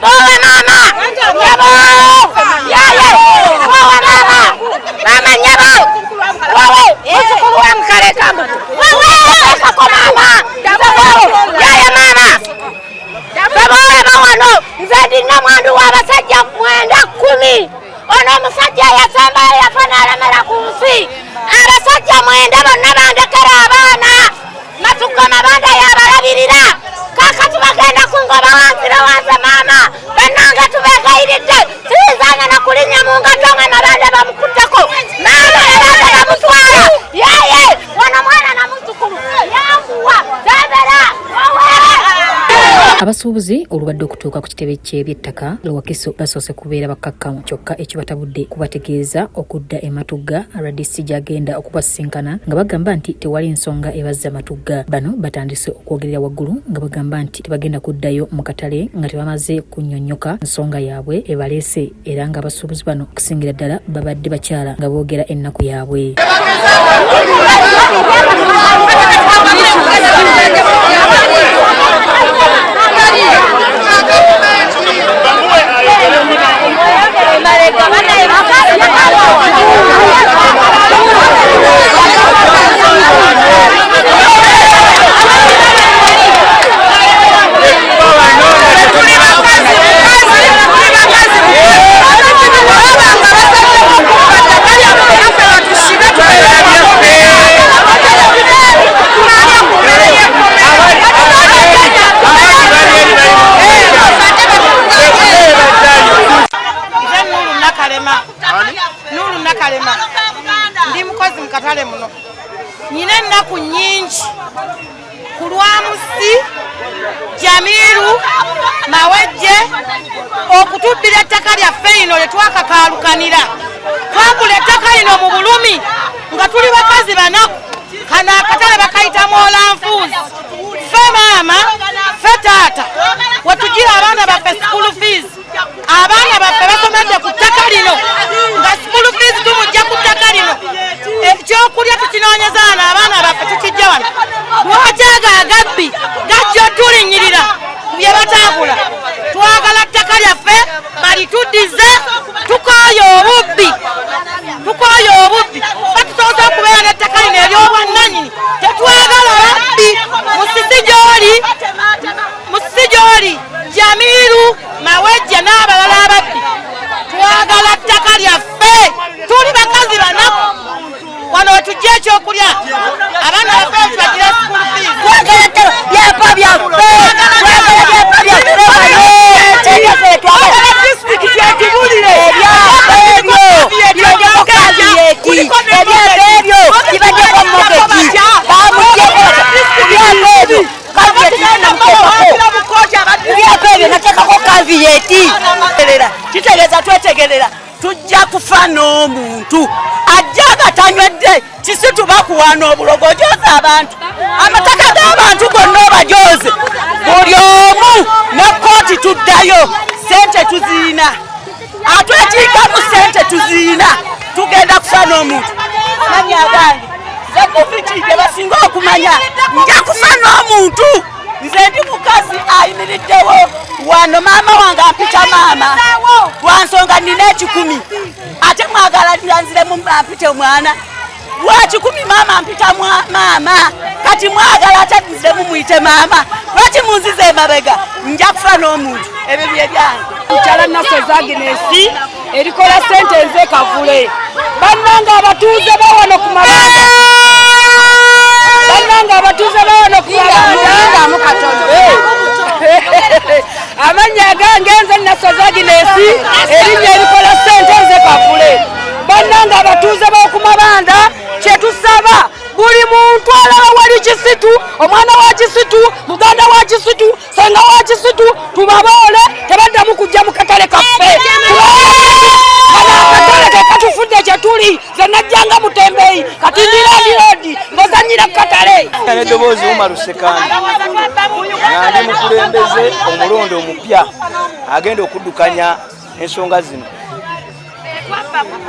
Wowe maama nyabo yaye wowe maama maama nyabo wowe muzzukulu wa Mukaleka wowe ekako maama yaye maama Feboolaba wano nze ndi nnamwandu w'abasajja 9 10. Ono omusajja eyasembayo yafa n'alemera ku nsi. Abasajja 9 bonna bandekera abaana. Matugga Mabanda yabalabirira. Kaakati bagenda kungoba wanzira wanze maama. Bannange tubeegayiridde. Siyinzanga na kulinnya mu ngatto nga Mabanda bamukutteko. Maama Mabanda bamutwala. Yaaye wano mwana na muzzukulu. Yanguwa tebera. Abasuubuzi olubadde okutuuka ku kitebe ky'ebyettaka e Wakiso basoose kubeera bakkakkamu kyokka ekibatabudde kubategeeza okudda e Matugga rdc gy'agenda okubasisinkana nga bagamba nti tewali nsonga ebazza Matugga. Bano batandise okwogerera waggulu nga bagamba nti tebagenda kuddayo mu katale nga tebamaze kunnyonnyoka nsonga yaabwe ebaleese era ng'abasuubuzi bano okusingira ddala babadde bakyala nga boogera ennaku yaabwe. Nuru Nakalema ndi mukozi mu katale muno, nyina ennaku nnyingi ku lwa Musi Jamiru Mawejje okutubbira ettaka lyaffe lino lye twakakaalukanira. Twagula ettaka lino mu bulumi nga tuli bakazi banaku. Kano akatale bakayita mwolanfuuzi. Ffe maama, ffe taata, wetugira abaana baffe school fees. Abaana baffe basomedde ku ttaka lino nga school fees tumujja ku ttaka lino. Ekyokulya tukinoonyeza wano, abaana baffe tukijja wano. Lwaki ago agabbi gajja otulinnyirira ku bye bataagula? Twagala ttaka lyaffe balituddize, tukooye obubbi, tukooye obubbi. Ffe tusobola okubeera n'ettaka lino ery'obwannannyini, tetwagala babbi. Musisi gy'oli, Musisi gy'oli, Jamiru Mawejje n'abalala ababbi, twagala ttaka lyaffe. Tuli bakazi banaku wano wetujja ekyokulya, abaana baffe tubagira school fees. Twagala byapa byaffe, twagala byapa byaffe wano. Ebyaffe twagala disitulikiti etubulire ebyapa ebyo bibaddeko kaviyeti, ebyapa ebyo bibaddeko moketi, bamugyeko byapa ebyo byapa ebyo nateekako kaviyeti. Kitegeeza twetegerera tujja kufa n'omuntu ajja nga tanywedde kisitu bakuwaana obulogo ojoze abantu amataka g'abantu gonna obajoze buli omu ne kkooti tuddayo sente tuziina atwekiikamu sente tuziina tugenda kufa n'omuntu amanya agange nze mufiki gye basinga okumanya nja kufa n'omuntu nze ndi mukazi ayimiriddewo wano maama wange ampita maama lwansonga nina 1,000 ate mwagala nziremu ampite omwana lwa 1,000 maama ampita maama kati mwagala ate nziremu muyite maama lwaki munziza emabega nja kufa n'omuntu ebyo bye byange. Mukyala Nasozi Agnes erikola ssente nze Kavule. Bannange abatuuze ba wano ku mabanda, bannange abatuuze ba wano ku mabanda, amannya agange nze Nasozi Agnes, erinnya erikola ssente nze Kavule. Bannange abatuuze b'oku mabanda, kye tusaba buli muntu alaba wali Kisitu, omwana wa Kisitu, muganda wa Kisitu, senga wa Kisitu, tubaboole tebaddamu kujja mu katale kaffe. Kano akatale ke katufudde kye tuli. Nze najjanga mutembeeyi, kati ndi landiroodi ng'ozannyira ku katale. N'eddoboozi Umar Ssekandi nga ndi mukulembeze omulonde omupya agenda okuddukanya ensonga zino.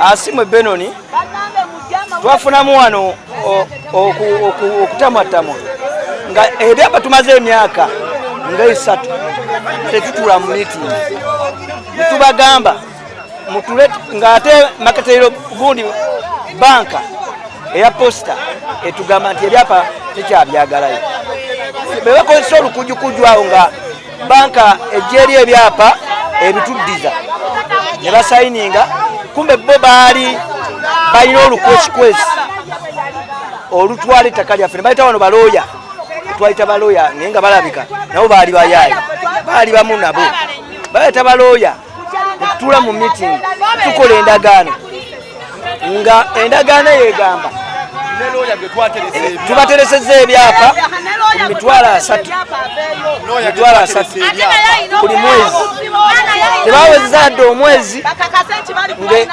Asimwe Benoni twafunamu wano okutamwatamwa nga ebyapa tumaze emyaka nga esatu tetutuula mu meeting netubagamba mutule ng'ate maketero gundi banka eya posita etugamba nti ebyapa tekyabyagalayo bebakozesa olukujukuju awo nga banka ejja eri ebyapa ebituddiza ne basayininga kumbe bo baali balina olukwesikwesi olutwala ettaka lyaffe ne bayita wano balooya twayita balooya naye nga balabika nabo baali bayaayi baali bamu nabo bayita balooya netutuula mu meeting tukola endagaano nga endagaano eyo egamba tubatereseza ebyapa ku 300,000 buli mwezi tebawezeza yadde omwezi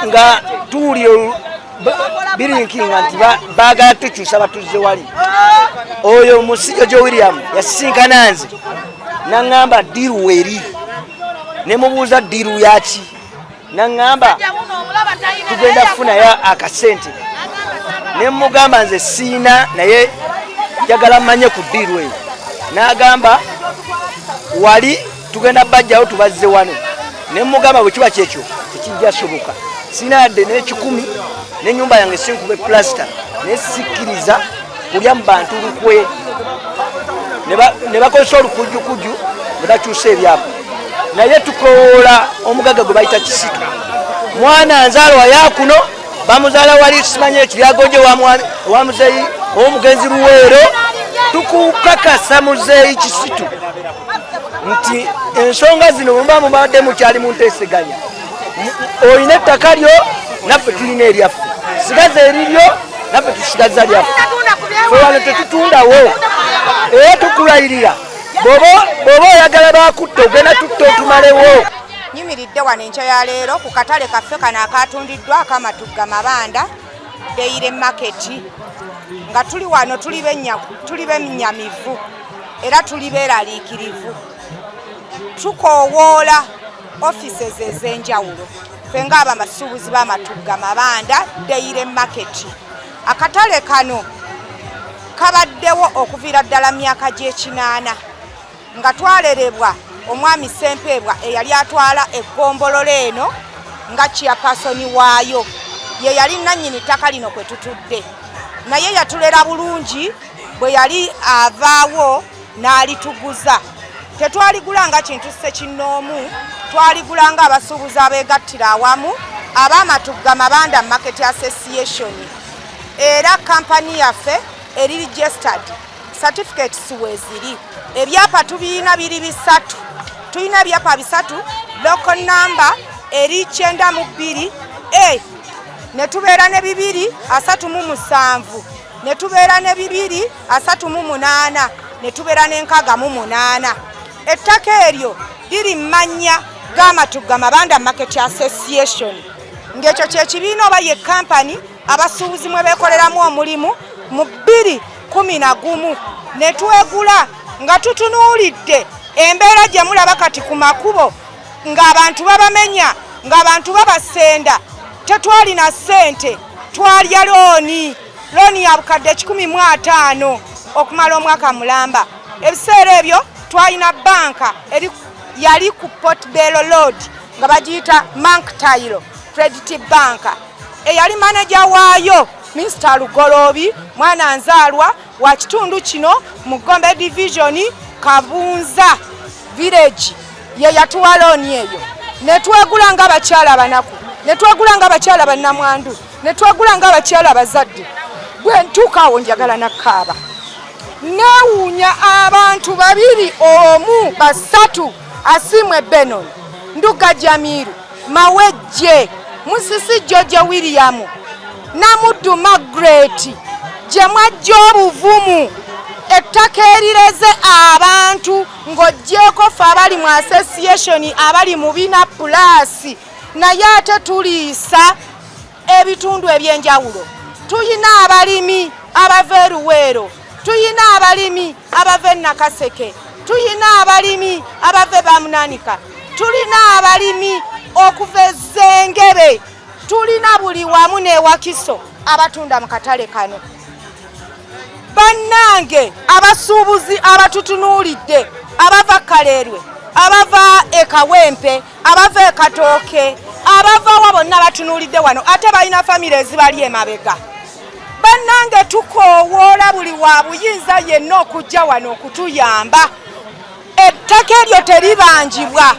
nga tuwulira birinkinga nti baagala tukyusa batuzze wali oyo musijo jo william yasisinkana nze naŋŋamba diru weri ne mubuuza diru yaki naŋŋamba tugenda kufunayo akasente ne mugamba nze siina naye njagala mmanye ku ddiiru eyo n'agamba wali tugenda bajjawo tubazze wano ne mugamba bwe kiba kyekyo tekijja soboka sirina yadde n'ekikumi n'ennyumba yange sinkuba epulasita naye sikkiriza kulya mu bantu lukwe ne bakozesa olukujjukuju ne bakyusa ebyapa naye tukowoola omugagga gwe bayita kisitu mwana nzaalwa yakuno bamuzaala wali simanyi ekiryagoje wa muzeeyi owomugenzi luweero tukukakasa muzeeyi kisitu nti ensonga zino muba mubadde mukyali mu nteeseganya olina ettaka lyo naffe tulina eryaffe sigaza eriryo naffe tusigaza lyaffe fe wano tetutundawo era tukulayirira bwoba oyagala bakutta ogenda tutta otumalewo. Nyimiridde wano enkya ya leero ku katale kaffe kano akatundiddwa ak'Amatugga Mabanda Daily Market nga tuli wano tuli bennyamivu era tuli beeraliikirivu. Tukoowoola offices ez'enjawulo ffe ng'abasuubuzi b'Amatugga Mabanda Daily Market. Akatale kano kabaddewo okuviira ddala myaka gy'ekinaana nga twalerebwa omwami Ssempeebwa eyali atwala eggombolola eno nga chairperson waayo, ye yali nannyini ttaka lino kwe tutudde, naye yatulera bulungi bwe yali avaawo n'alituguza. Tetwaligula nga kintu ssekinnoomu, twaligula nga abasuubuzi abeegattira awamu ab'Amatugga Mabanda Market Association, era kampani yaffe eri registered, certificates weeziri, ebyapa tubirina biri bisatu, tulina ebyapa bisatu, local number eri 92 A, ne tubeera ne 237, ne tubeera ne 238, ne tubeera ne 68. Ettaka eryo liri mu mannya g'Amatugga Mabanda Market Association, ng'ekyo kye kibiina oba ye kampani abasuubuzi mwe beekoleramu omulimu mu 2011 ne twegula nga tutunuulidde embeera gye mulaba kati ku makubo ng'abantu babamenya, ng'abantu babasenda. Tetwalina ssente, twalya looni, looni ya 150,000 okumala omwaka mulamba. Ebiseera ebyo twalina banka yali ku Port Bell Road nga bagiyita Mercantile Credit Bank, eyali maneja waayo Mr Lugoloobi, mwana nzaalwa wa kitundu kino mu Gombe Division, Kabunza Village, ye yatuwa looni eyo ne twegula ng'abakyala abanaku, ne twegula ng'abakyala bannamwandu, ne twegula ng'abakyala abazadde. Bwe ntuuka awo njagala nakkaaba, neewuunya abantu babiri omu basatu, Asiimwe Benon, Nduga Jamiru, Mawejje Musisi, George William, Namuddu Margaret, gye mwajja obuvumu ettaka erireze abantu ng'oggyeko ffe abali mu association abali mu bina plus, naye ate tuliisa ebitundu ebyenjawulo. Tuyina abalimi abava e Luweero, tuyina abalimi abava e Nakaseke, tuyina abalimi abava e Bamunanika, tulina abalimi okuva e Zengebe, tulina buli wamu ne Wakiso abatunda mu katale kano. Bannange abasuubuzi abatutunuulidde, Abava Kaleerwe, abava e Kawempe, abava e Katooke, abavawa bonna batunuulidde wano, ate balina famire ezibali emabega. Bannange, tukoowoola buli wa buyinza yenna okujja wano okutuyamba. Ettaka eryo teribanjibwa.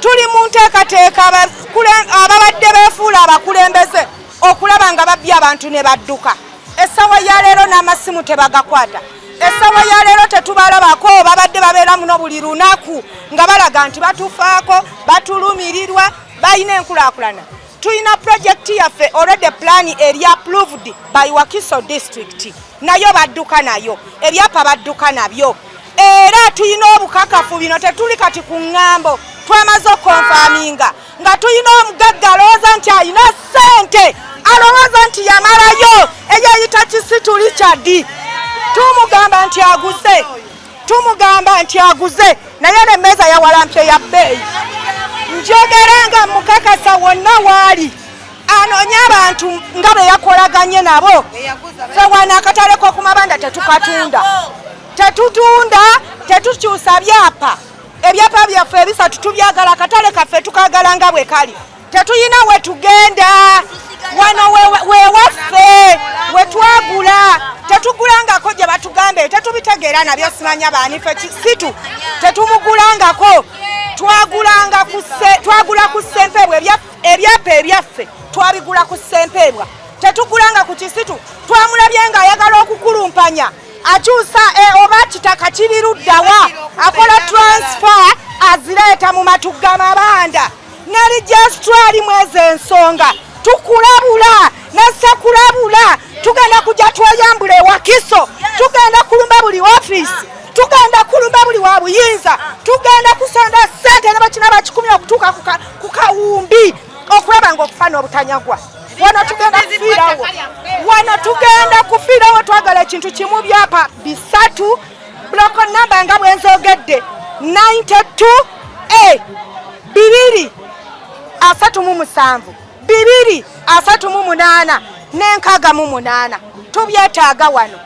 Tuli mu nteekateeka, ababadde beefuula abakulembeze okulaba nga babbye abantu ne badduka. Essaawa ya leero n'amasimu tebagakwata. Essaawa ya leero tetubalabako. Babadde babeera muno buli lunaku nga balaga nti batufaako, batulumirirwa, balina enkulaakulana. Tulina pulojekiti yaffe already, plan eri approved by Wakiso District, nayo badduka nayo, ebyapa badduka nabyo. Era tulina obukakafu, bino tetuli kati ku ŋŋambo, twamaze okuconfirminga nga tulina omugagga alowooza nti alina ssente, alowooza nti yamalayo, eyeyita Kisitu Richard. Tumugamba nti aguze, tumugamba nti aguze, naye nemmeeza yawalampye ya bbeeyi. Njogera nga mukakasa, wonna waali anoonye abantu nga be yakolaganye nabo. Fe wano akatale k'okumabanda tetukatunda, tetutunda, tetukyusa byapa. Ebyapa byaffe ebisatu tubyagala, akatale kaffe tukagala nga bwe kali. Tetuyina we tugenda, wano wewaffe we twagula. Tetugulangako gye batugambe, tetubitegeera nabyo, simanya baani. Ffe Kisitu tetumugulangako, twagula ku Ssempeebwa. Ebyapa ebyaffe twabigula ku Ssempeebwa, tetugulanga ku Kisitu. Twamulabye ng'ayagala okukulumpanya, akyusa oba kitaka kiri luddawa, akola transfer azireeta mu Matugga Mabanda. Ne registrar mwezi ensonga tukulabula, nasekulabula, tugenda kujja tweyambula ewakiso, tugenda kulumba buli ofiisi, tugenda kulumba buli wa buyinza, tugenda kusonda ssente ne bakina bakikumi okutuuka ku kawumbi okulaba nga okufa n'obutanyagwa. Wano tugenda kufiirawo, wano tugenda kufiirawo. Twagala ekintu kimu, byapa bisatu, block number nga bwenzogedde 92 a 237, 238 n'enkaga mu munaana, tubyetaaga wano.